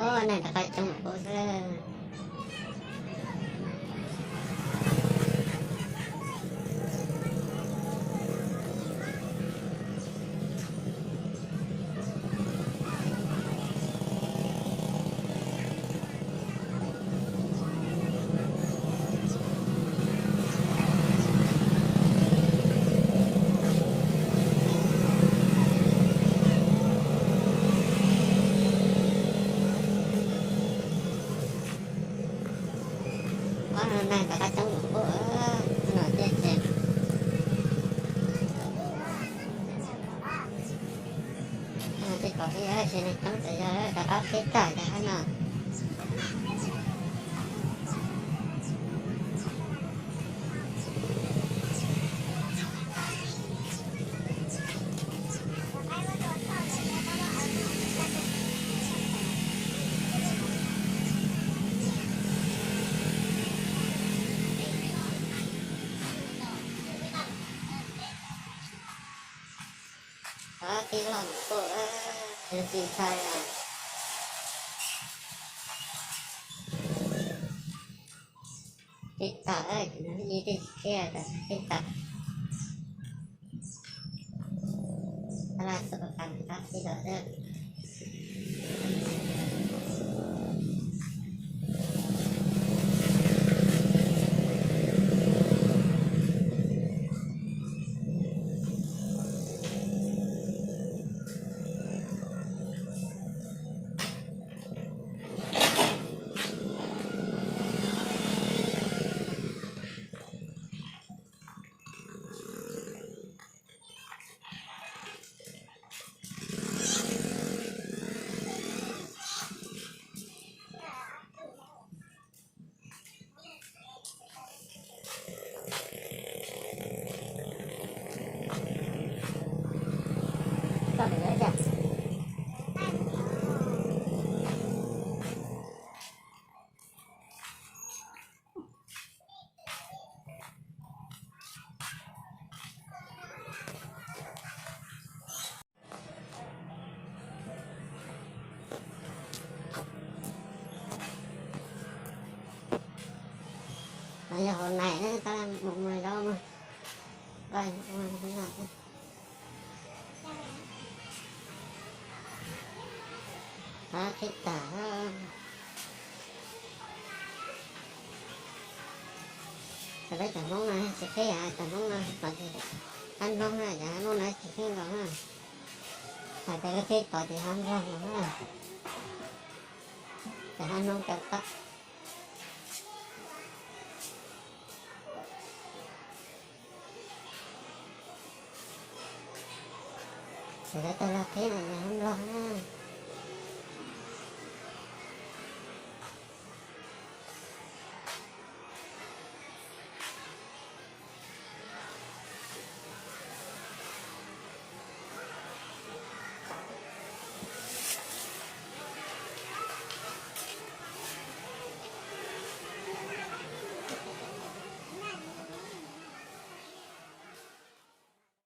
Ob neeg rov qab coob kuv xwb. Ob neeg rov qab coob kuv no ces ces tej pom ib yam tsis neeg coob ces yog rov qab pib tag ces hab no. Ob tib log kuj tsis ntshai. Tib tag, ib tib kiag tib tag. Laj xub qab tib log. Yog hauv nais tab mus mus zaub mas. Qhib tag. Cov peb cov Hmoob no tsis qhib, cov Hmoob no pom tias hab Hmoob na, cov hab Hmoob no tsis qhib nkaus na. Hais tias lub qhib tod ces hab Nplog no na, ces hab Hmoob cov tod. Ces lawv tej log qhib no ces hab Nplog na.